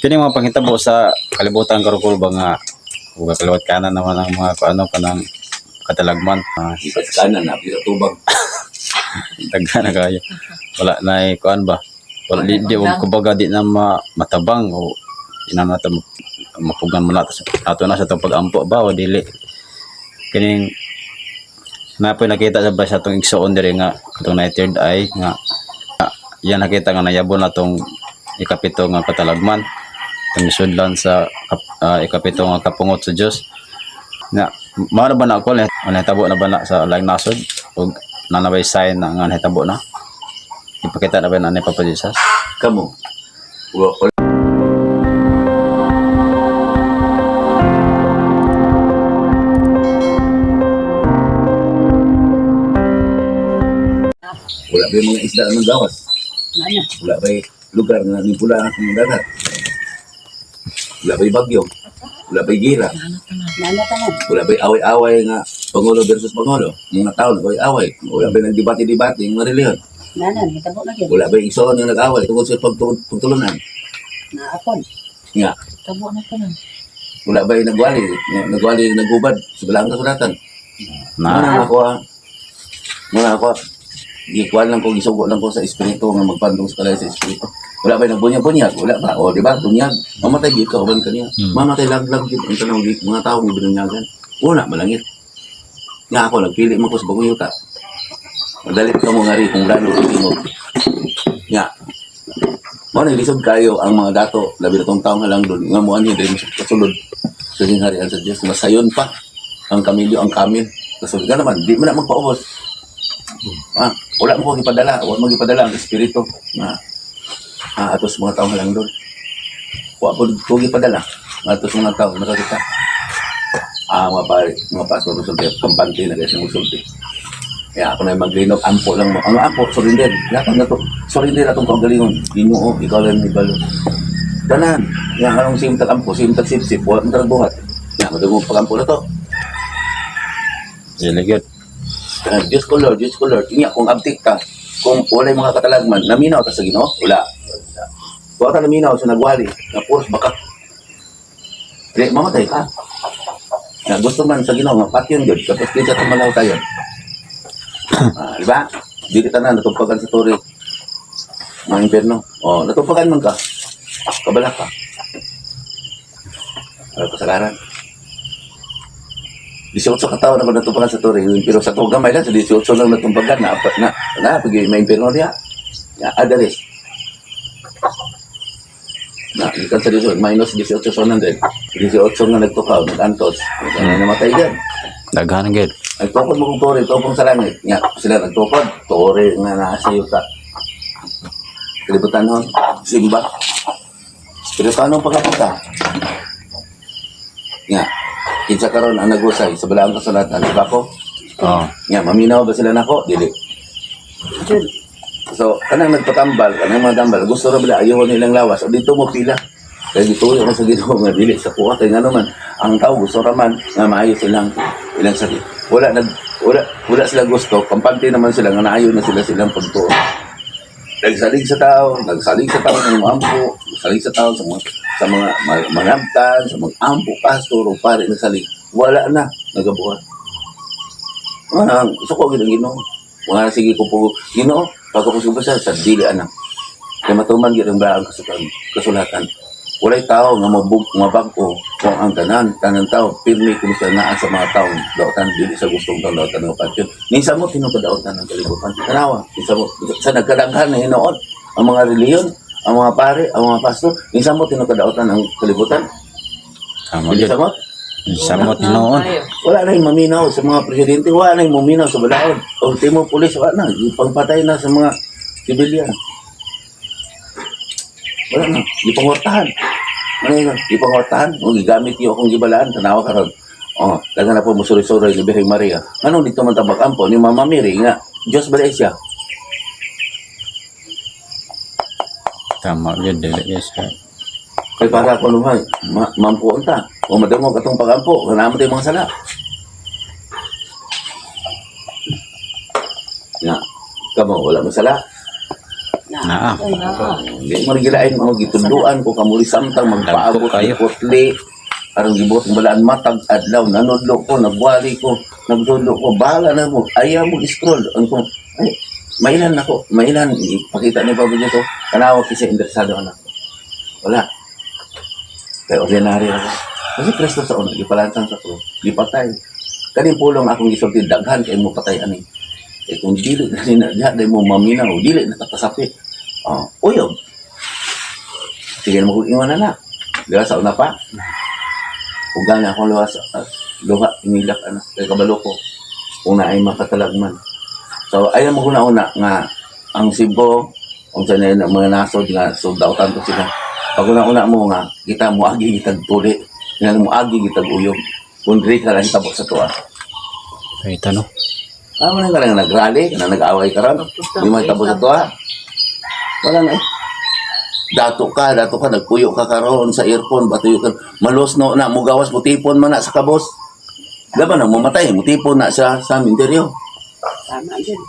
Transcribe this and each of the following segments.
Kini mga panghitabo sa kalibutan karon ko ba nga ug kaliwat kanan naman ang mga kuano kanang katalagman. Ipas kanan na sa tubag. Daghan na kayo. Wala na eh, kuan ba? Wala di, di og kumbaga di na matabang o di na nato mapugan mo nato ato na sa itong pag-ampo ba o dili. Kining napoy nakita sa ba sa atong igsuon diri nga katong na third eye nga yan nakita nga nayabo na tong ikapito nga katalagman, itong isudlan sa ikapito nga kapungot sa Dios nga mao na ba na ako nahitabo na ba na sa laing nasod ug nanabay sign na nga nahitabo na, ipakita na ba na ni Papa Jesus? Kamo. Wala. Wala ba yung mga isda ng gawas? Ano? Wala ba yung lugar nga nipula ang dagat? Wala ba yung bagyo? Wala ba yung gira? Nana tanan. Wala ba yung away-away nga Pangulo versus Pangulo? Mga tao nag-away. Wala ba yung nagdebate-debate ng mga reliyon? Nana, nahitabo na gyud. Wala ba yung igsoon nga nag-away tungkol sa pagtulunan? Naapon. Nga. Tabo na tanan. Wala ba yung nagwali? Nagwali, nagubad sa balaang kasulatan? Na. Muna ako ah. Muna ako. Gikuan lang ko, gisugo lang ko sa espiritu nga magpandong sa kalay sa espiritu. Wala ba nagbunyag-bunyag? Wala ba? O, di ba? Bunyag. Mamatay gid ka uban kaniya. Mamatay laglag gid ang tanong gid mga tao nga binunyagan. Wala malangit. Nga ako nagpili man ko sa bagong yuta. Madalit ka mo nga rin kung lalo tingog. Nga. Mao na lisod kayo ang mga dato, labi na tong taong nga lang doon. Nga mo ani diri mas kasulod sa gingharian sa Dios. Masayon pa ang kamilyo, ang kamil. Kasulod ka naman, di man na magpaubos. Wala mo ko gipadala, wala mo gipadala ang espiritu nga atos mga taong lang doon. Wala ko ko gipadala atos mga tao nakakita. Mga pare, mga pastor musulti, kampante na guys musulti. Kaya ako na yung maglinog, ampo lang mo. Ang ampo, surrender. Lahat na to. Surrender atong kaugalingon. Ginoo, ikaw lang ni balo. Tanan, nga anong simtag ampo, simtag sipsip, wala mong tarang buhat. Nga, madugong pagampo na to. Dili gyud. Diyos ko Lord, Diyos ko Lord. Inya, kung abtik ka, kung walay mga katalagman, naminaw ta sa Ginoo? Wala. Wala ka naminaw sa nagwali, na puros baka. Di, mamatay ka. Na gusto man sa Ginoo nga patyon gyud, tapos di sa tumalaw tayo. Di ba? Di kita na natumpagan sa turi. Mga impyerno. Oh, natumpagan man ka. Kabala ka. Wala kasalanan. 18 ka taon ako natumpagan sa turi. Pero sa tuwa gamay lang, sa 18 lang natumpagan na na na pag may impyerno niya. Ya, adaris. Na, ikan sa 18, minus 18 sa 100. 18 nga nagtukaw, nag-antos. Namatay dyan. Daghan gyud. Nagtukod mo kung tore, tukong sa langit. Nga, sila nagtukod. Tore nga nasa yuta. Kalibutan nun, simba. Pero paano pagkapunta? Nga, kinsa karon ang nagusay sa balaang kasulatan, di ba ko? Oh. Nga, maminaw ba sila nako? Dili. Jud. So, kanang nagpatambal, kanang mga tambal, gusto ra bala ayaw nilang lawas. O dito mo pila. Kaya dito yung sa Ginoo nga dili sa kuha kay ngano man ang tao gusto ra man nga maayo silang ilang sakit. Wala nag wala wala sila gusto, kampante naman sila nga naayo na sila silang pagtuo. Nagsalig sa tao, nagsalig sa tao ng mga ampo, nagsalig sa tao sa mga manabtan, sa mga ampo, pastor o pare nagsalig. Wala na nagabuhat. Mga suko gid ang Ginoo. Mga sige ko po Ginoo, pagkakusog sa sa dili anak. Kaya matuman gid ang baang kasulatan. Walay tao nga mabug mabag-o kung ang tanan tanan tao pirmi kung sa naa sa mga tao daotan dili sa gustong tao daotan ng patyon. Ninsa mo tinukadaotan ng kalibutan. Tanawa, ninsa mo sa nagkadaghan na hinoon ang mga reliyon, ang mga pare, ang mga pastor, ninsa mo tinukadaotan ang kalibutan. Tama Dili gyud. sa mo. Samot hinuon. Wala na yung maminaw sa mga presidente, wala na yung maminaw sa balaod. Ultimo pulis, wala na. Ipangpatay na sa mga sibilyan. Wala na. Ipangwartahan. Ano yun? Ipangwartahan. O, gigamit niyo akong gibalaan. Tanawa ka ron. O, daga na po musuri-suri ni Birheng Maria. Anong dito man tabak ampo ni Mama Mary nga? Diyos ba siya? Tama gyud dili gyud siya. Kay para ako naman, mampuon ta. O madungog atong pagampo, kanaman tayo mga sala. Nga, kamo, wala mo sala. Naa. Naa. Di mo gilain mo gitudluan ko kamuli samtang magpaabot Dagko kayo. putli aron gibuot ang balaan matag adlaw nanudlo ko, nagwali ko, nagdudlo ko, bahala na mo, ayaw mo scroll ang ko ay mailan ako, mailan ipakita ni Papa dito, tanawa kasi interesado anak ko, wala kay ordinary ako kasi Kristo sa una gipalansang sa krus, gipatay. Kaning pulong akong gisulti, daghan kay mo patay ani eh, kung dili na nina diha dai mo maminaw, dili na kasapi. Oh, uyog. Sige na mo kong iwan na na. Di ba, sa una pa? Ugal na akong luha, sa, luha, inilak, ano, kay kabalo ko. Kung naay makatalagman. So, ayaw mo una-una nga, ang Cebu, kung sa na mga nasod nga, so dautan ko sila. Pag una-una mo nga, kita mo agi gitag tuli, nga mo agi gitag uyog. Kung diri ka lang hitabo sa tuwa. Ay, tanong. Ah, wala ka lang nag-rally, ka na nag-away ka ron. Hindi mo hitabo sa tuwa. Wala na eh. Dato ka, nagpuyo ka karon sa earphone, batuyo ka. Malos no na, mugawas, mutipon man na sa kabos. Laban na, mamatay, mutipon na siya sa minteryo. Tama jud.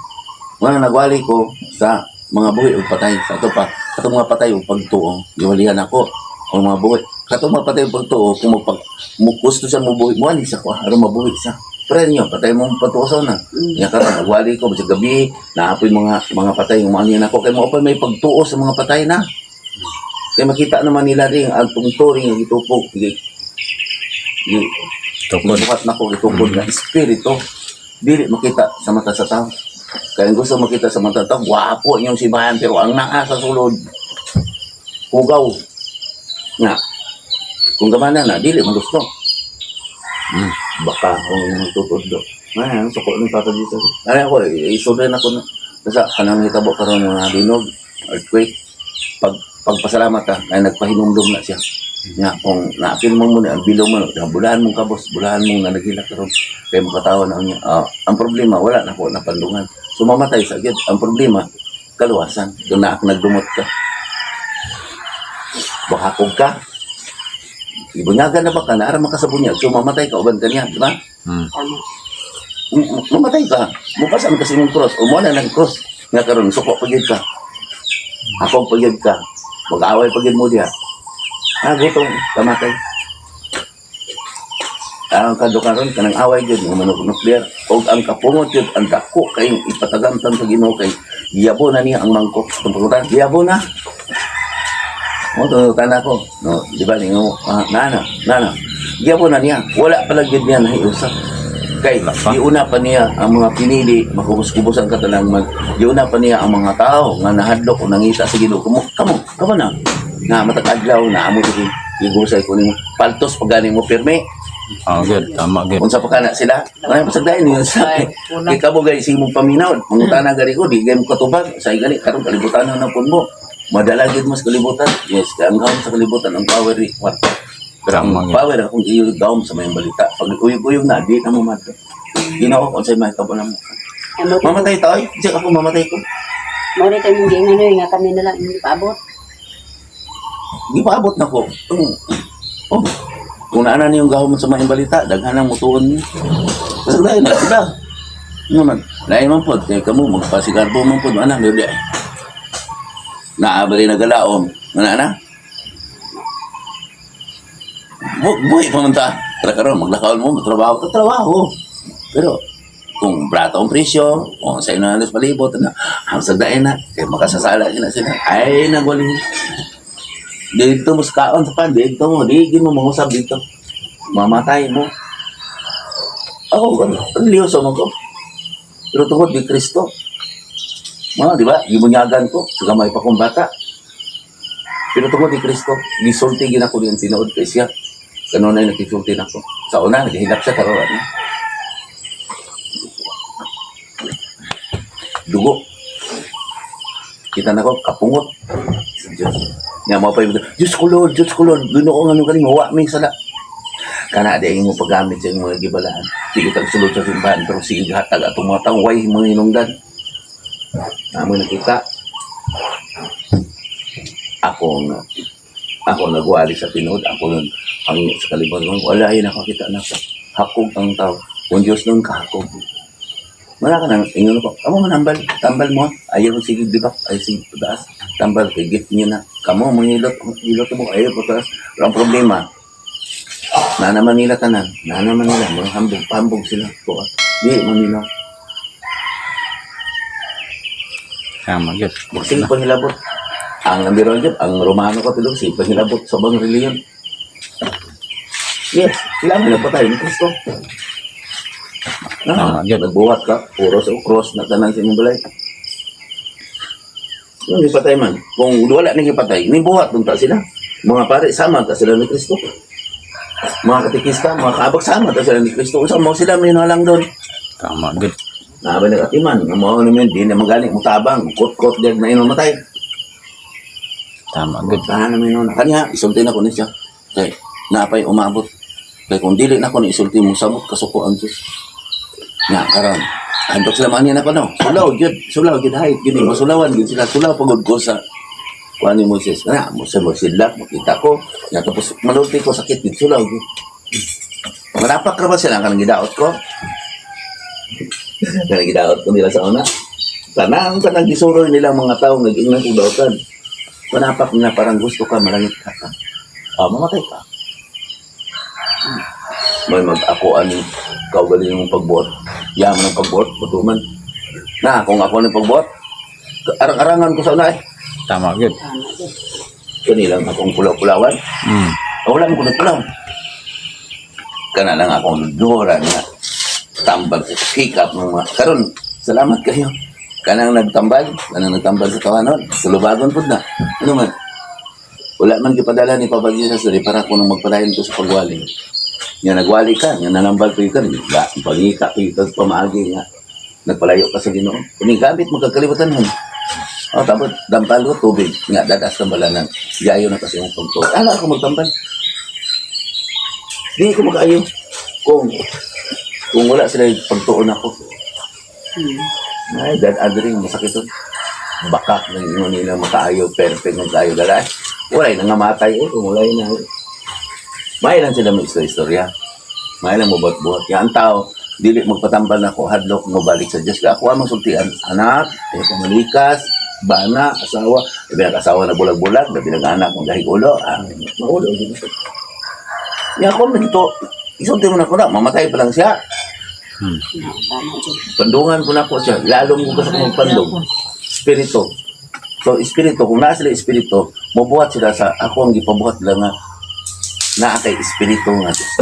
Wala nagwali ko sa mga buhi ug patay. Sa ato pa, ato mga patay ug pagtuo, giwalihan ako ang mga buhi. Kato mga patay ug pagtuo, kung magpag, mo gusto siya mobuhi, mo siya ko, aron mabuhi siya. Pero niyo, patay mo patuo sa una. Nya karon nagwali ko sa gabi, naapoy mga mga patay ng mga ako kay mo pa may pagtuo sa mga patay na. Kay makita naman nila ring ang tungturing ang gitupok gi gi Tukod. buhat na ko gitukod nga espiritu dili makita sa mata sa tao. Kaya ang gusto makita sa mata sa tao, gwapo inyong simbahan pero ang naa sa sulod hugaw. Nga kung gamana na dili man gusto. Baka kung magtutudlo. Ay, ang suko ng Papa Jesus. Ay, ako, isudan ako na. Basta, kanang hitabo karon mga linog, earthquake. Pagpasalamat ka, ay nagpahinumdum na siya. Nga, kung naapil mo muna, ang bilong mo, bulahan mong kabos, bulahan mong nga naghilak karon kay makatawa na niya. Ah, ang problema, wala na ko napandungan. So, mamatay sa gyud. Ang problema, kaluwasan. Doon na ako nagdumot ka. Bakakog ka. Ibunyagan na ba ka? Naara man ka sa bunyag. So, mamatay ka, uban ka niya, di ba? Tama. Mamatay ka. Mupasan kasi mong cross. O mo na ng cross. Nga karon suko pa gyud ka. Ako pa gyud ka. Mag-away pa gyud mo diha. Ah, gutom, kamatay. Ang kado karon kanang away gyud nga manok nuklear og ang kapungot gyud ang dako kayong ipatagamtam sa Ginoo kay giyabo na niya ang mangkok. Itong pangutan, giyabo na. Mo to tana ko. No, di ba ningo ah, nana, nana. Giyabo na niya. Wala pala gyud niya nahiusap. Kay Wala pa. giuna pa niya ang mga pinili, makubos-kubos ang katalangman. Giuna pa niya ang mga tao nga nahadlok o nangita sa Ginoo. Kamo, kamo, kamo na. Na matag adlaw na amo diri. Gigusay ko nimo. Paltos pag gani mo pirmi. Oh, good. Tama, good. Unsa pa kana sila? Ay pasagdayon niyo sa. Ay, kulang. Kay kamo gay simong paminaw. Mangutana gani ko di gay mo katubag. Sa gani karon kalibutan na pud mo. Madala gid mo sa kalibutan. Yes, kay ang gawom sa kalibutan ang power ni kwarta. Pero ang Tama, gid. power akong iyo gawom sa mayong balita. Pag uyog-uyog na di na mo madto. Ginoo kung unsay mahitabo na mo. Amo Mamatay ta oy. Di ako mamatay ko. mo rin kami giingan oy nga kami na lang hindi paabot. Di pa abot na ko. Oh. Kung naana niyong gawom sa mayong balita, daghan ang mutuon niyo. Pasagdayon na sila. Ano man, lain man pod, kay kamo, magpasigarbo man pod, ana, may di. Naabali na galaom, ana na. Buhi pa man ta. Tara karon, maglakaw mo, matrabaho ta, trabaho. Pero, kung brato ang presyo, kung sa'yo na alas palibot, na, ang sagdain na, kay makasasala na sila. Ay, nagwali. Dito mo sa kaon sa pan, dito mo, di mo mangusap dito. Mamatay mo. Ako, ang liyo sa mga ko. Pero tungkol di Kristo. Mga, di ba? Gibunyagan ko sa gamay pa kong bata. Pero tungkol di Kristo, gisulti gina ko din tinuod kay siya. Kanunay nakisulti na ko. Sa una, naghihilap siya karon ano? Dugo. Kita na ko, kapungot. Sa Diyos. Nga mo pa yung, Diyos ko Lord, Diyos ko Lord, Ginoo nga nung kaning wa may sala. Kana di mo paggamit sa imong mga gibalaan. Sige tag sulod sa simbahan pero sige hatag atong mga tawo way mga hinungdan. Amo nakita. Ako nga ako nagwali sa tinuod, ako nun ang sa kalibutan ko, wala ay nakakita na ko. Hakog ang tao. Kung Diyos nun kahakog. Wala ka nang ingon ko. Kamo man ambal, tambal mo. Ayaw mo sige di ba? Ay sige taas. Tambal kay gift niyo na. Kamo mo hilot, hilot mo ayaw ko taas. Walang problema. Na naman nila tanan. Na naman nila mga hambog, pambog sila ko. Di man nila. Tama gyud. Sige panghilabot. Ang nambiro gyud ang Romano Katoliko sige panghilabot sa ubang reliyon. Yes, sila man napatay ni Kristo. Na, Tama, gyud. nagbuhat ka, puro sa cross na tanan sa imong balay. Yung gipatay man. Kung wala ni gipatay, nibuhat dun ta sila. Mga pare, sama ta sila ni Kristo. Mga katikista, mga kaabag, sama ta sila ni Kristo. Unsa mo sila may nalang doon. Tama gyud. Naabay nagatiman, nga mao naman, di na magaling, mutabang, kot-kot, di na matay. Tama gyud. Tahan namin noon. Kanya, isulti na ko ni siya. Kay, napay umabot. Kay kung dili na ko ni isulti mo, samot kasuko ang Diyos. Nga, karon. Handok sila man na ko no. Sulaw, gyud. Sulaw, gyud. Hayt, gyud. Masulawan, gyud sila. Sulaw, pagod ko sa kuan ni Moises. Na, mo sa magsidlak, makita ko. Nga, tapos, malulti ko, sakit, gyud. Sulaw, gyud. Manapak ra ba sila kanang gidaot ko? Kanang gidaot ko nila sa una. Tanang, tanang gisuroy nila mga tao, nag-ingnan kong daotan. Manapak na parang gusto ka, malangit ka. Ah, mamatay ka. May mag-ako ani kaugaling mong pagbuot. Yaman ng pagbuot, batuman. Na, kung ako ng pagbuot, arang-arangan ko sa una eh. Tama gyud. Tama gyud. Kanilang akong pulaw-pulawan. Ah, wala mo kuno pulaw. Kana lang akong dura nga. Tambal sa hikap ng mga. Karon, salamat kayo. Kanang nagtambal sa tawanon, sulubagon pud na. Ano man? Wala man gipadala ni Papa Jesus diri para kuno magpadayon ko sa pagwali. Nga nagwali ka, nga nanambal pa ka, nga pangita pa ka pamaagi nga nagpalayo ka sa Ginoo. Kung gamit mo kagkalibutan mo. Oh, tapos dampal ko tubig nga dadas tambalanan. Yayo na kasi yung pagtuo. Ala ako magtambal. Di ko magkaayo. Kung wala sila pagtuon ako. Ay, dad adring masakit to. Bakak ng ingon nila makaayo, perfect ng kaayo dala. Wala na nga matay eh, kung wala na. May lang sila may istorya. May lang buhat-buhat. Yan ang tao, dili magpatambal na ako, hadlok mo balik sa Diyos. Kaya ako ang masultian, anak, ay pamalikas, bana, asawa, labi nag asawa na bulag-bulag, labi nag anak mong dahig ulo, ah, maulo. Ya ako, nagito, isulti mo na ko na, mamatay pa lang siya. Na, tama gyud. Pandungan ko na ko siya. Lalong ko sa kong pandong. Espiritu. So, espiritu, kung naa sila espiritu, mabuhat sila sa, ako ang gipabuhat lang nga, naa kay espiritu nga Diyos.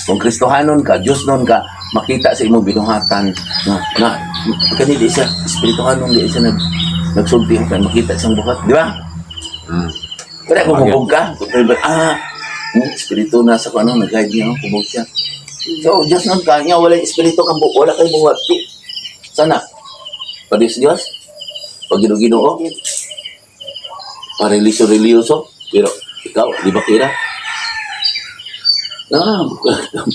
Kung Kristohanon ka, Diyos nun ka, makita sa imong binuhatan nga, na, kani di siya, espirituhanon di siya nagsulti ka, makita siyang buhat, di ba? Kaya kung hubog ka, ah, espiritu na sa kung ano, nag-guide niya, hubog siya. So, Diyos nun ka, niya, wala espiritu kang wala kay buhat. Di, sana, Padis Diyos, pag Ginoo, parelisyo-religyoso, pero ikaw, di ba kira? Ah,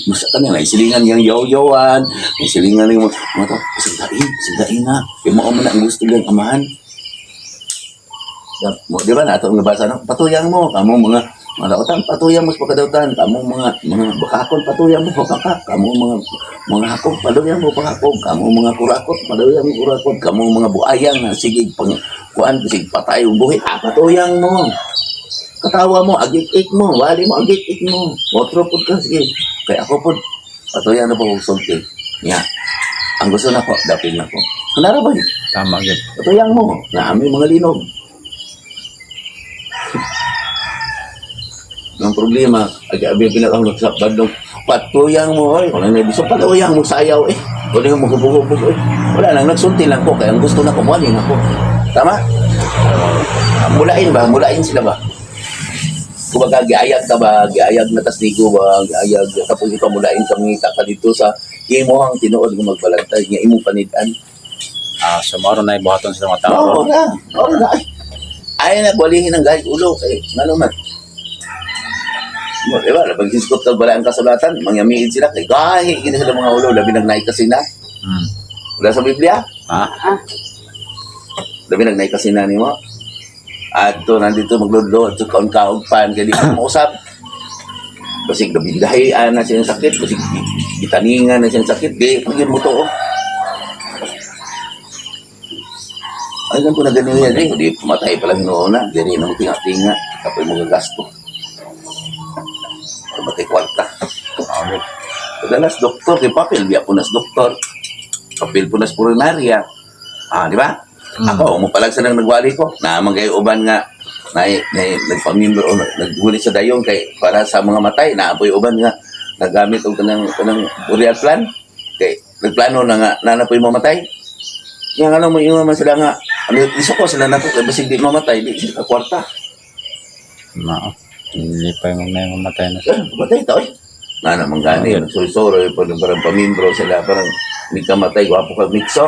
masa ka niya, naisilingan niyang yaw-yawan, naisilingan niyang mga tao, sigdain, sigdain na. Kaya mo na ang gusto niyang amahan. Ya, mo, di ba na atong nabasa no? Patuyang mo, kamo mga mga dautan, patuyang mo sa pagkadautan, kamo mga mga bakakon, patuyang mo bakakak, kamo mga mga hakog, patuyang mo pakakog, kamo mga kurakot, patuyang mo kurakot, kamo mga buayang na sige pang kuan sige patay ang buhi, ah, patuyang mo. Katawa mo, agik-ik mo, wali mo, agik-ik mo. Otro pud ka, sige. Kaya ako pud, patuyan na po kong sulti. Ya. Ang gusto na ko, dapin na ko. Kanara ba yun? Tama gyud. Patuyang mo, na aming mga linog. Ang problema, ag abi pinakahulog sa bandong, patuyang mo, oy. Wala na biso, patuyang mo, sayaw, eh. Wala mo hubog-hubog, oy. Wala lang, nagsulti lang ko, kaya ang gusto na ko, mualin ako. Tama? Mulain ba? Mulain sila ba? Kumbaga, giayag ka ba? Giayag na tasnigo ba? Giayag, tapos ikaw mulain ka, mangita ka dito sa imuhang tinuod nga magbalantay, nga imong panidan. Ah, so mao na buhaton sa mga tao. Oo na. Oo na. Ay, na, walihin ang gahig ulo. Kay, ngano man. Mo, di ba? Labang hiskot ka, wala ang kasulatan. Mangyamiin sila. Kay, gahi, gina sila mga ulo. Labi nagnay kasi na. Wala sa Biblia. Ha? Ah, Labi nagnay kasi na nimo. Adto nandito magludlo at kaon kaog pan kay di ka mausap. Basig gabidahian na siyang sakit, basig gitaningan na siyang sakit, di pag yun mo to. Oh. Ay lang po na ganyan yan eh. Di pumatay pa lang noon na. Diri na mo tinga-tinga. Kapoy mo gagasto. Pamatay kwarta. Mao gyud. Padalas doktor, kay papel, biya po nas doktor. Papel po nas purinarya. Ah, di ba? Ako, umupalag sa nang nagwali ko. Naamang kayo uban nga, na, na, nagpamimber o naghuli sa dayong kay para sa mga matay, naapoy uban nga nagamit og kanang kanang burial plan kay nagplano na nga nanapoy mamatay. Nga ano mo ingon man sila nga ano isuko sila nako kay basig di mamatay di sila kwarta. Mao. Hindi pa yung may mamatay na. Eh, matay ta oy. Na naman gani, nagsursuro, parang, parang pamimbro sila, parang may kamatay, gwapo ka mikso.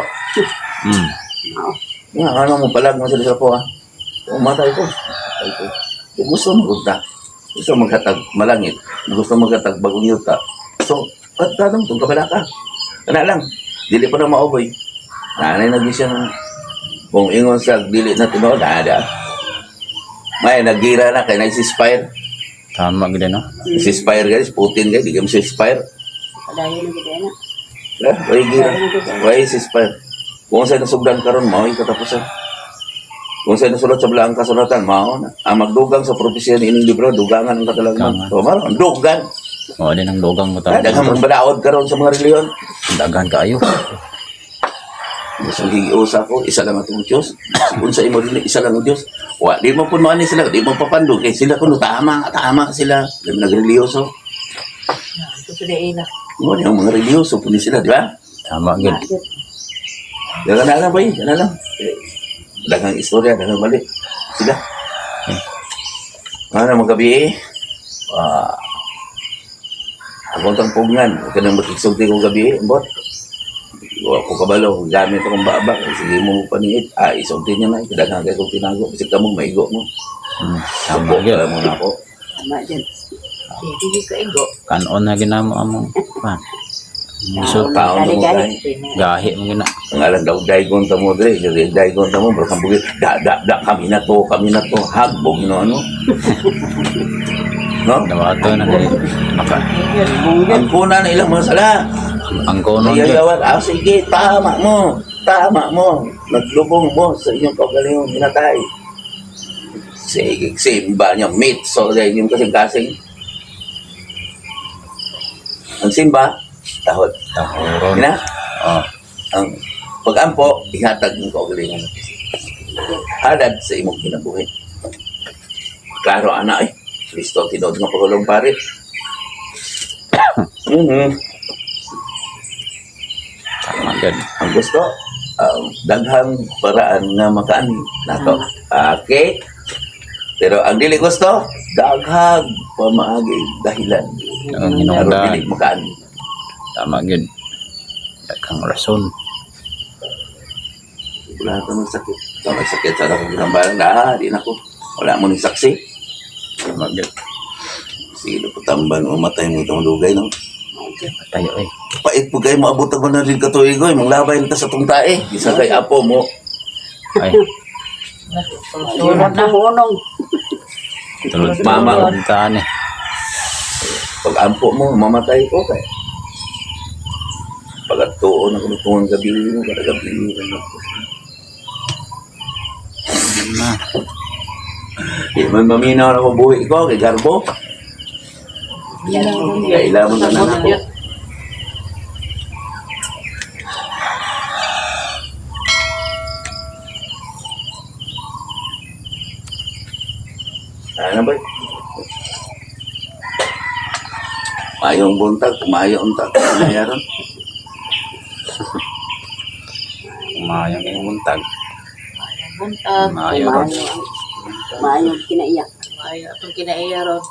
Nga, ano mo palag mo sila sa po, ha? O, matay ko. Matay ko. Kung gusto mo, gusto. Gusto maghatag malangit. Gusto maghatag bagong yuta. So, at tanong, tungka pala ka. Kana lang, dili pa na maoboy. Nanay na siya nga. Kung ingon sa dili na tinuod, nada. May nagira na kay nagsispire. Tama gyud no. Sispire guys, Putin guys, di kami sispire. Padayon na gid na. Eh, way gira. Way sispire. Kung sa nasugdan karon mao katapusan. Kung sa nasulat sa balaang kasulatan, mao na. Ang magdugang sa propesya ni ining libro, dugangan ang katalagman. Dugangan. So, maro, ang dugang. Mao din ang dugang mo Ah, tama. daghang magbalaod karon sa mga reliyon. Daghan kaayo. Gusto giusa ko, isa lang atong Diyos. Unsa imo dili, isa lang ang Diyos. Wa, di mo pud maani sila, di mo papandog kay sila kuno tama, tama sila. Di mo nagreliyoso. Ito sila ila. Mo ni ang mga reliyoso pud ni sila, di ba? Tama gyud. Daghang na lang ba yun? Daghang lang. Eh, daghang istorya, daghang mali. Sila. Ano, magabi eh. Ah, akong tang pugnan. Huwag ka nang makiksulti kong gabi eh. Ambot. Wa ko kabalo. Gamit akong baba. Sige mo mo paniit. Ah, isulti niya na. Daghang kayo kong tinago. Kasi ka mong maigo mo. Tama Suko gyud. ka mo na ako. Tama dyan. Hindi ka igo. Kanon na ginamo among pan. So, Taon mo Gani, gahi. gahi mo gina. Ang alam daw, daigon ta mo dre. Sige, daigon ta mo. Baka bugit. Da, da, da. Kami na to. Kami na to. Hagbog no ano. No? Dawato na diri. Maka Ang kuna na ilang mga sala. ang konon gyud. Nagagawan, ah, sige, tama mo. Tama mo. Naglubong mo sa inyong kaugalingong minatay. Sige, simba niya, meat. So, dahil yung kasing-kasing. Ang simba, tahod. Tahoron. Ina, Oh, ang pag-ampo, ihatag yung kaugalingon. Halad sa imong kinabuhi. Klaro, ana eh. Kristo, tinuod nga pagulong pare. Tama gyud. Ang gusto, daghang paraan nga makaani nato. Okay? Pero ang dili gusto, daghang pamaagi dahilan. Ang Aron hinungdan. dili makaani. Tama gyud. Daghang rason. Wala ka ng sakit. Ikaw nagsakit sa akong ginambalan. Ah, di na ko. Wala mo ni saksi. Tama gyud. Sige, patamban o matay mo itong lugay, no? Tayo eh. Pait po kayo, maabot ako na rin katuig ko. Manglabay na ta sa tong tae. Isa kay apo mo. Ay, Sulod na. Hunong. tulod Mama. Puntaan eh. Pag ampo mo, mamatay ko kay. Pag atuon ako nung gabi, kada gabi. Na. Di man maminaw na akong buhi ko kay Garbo. Kailangan na na ako. Ano ba? Mayong buntag, kumayo untag, kumayaron. Umayang yung buntag. Buntag. Maayo ron. Maayo kinaiyak. Maayo atong kinaiya ron.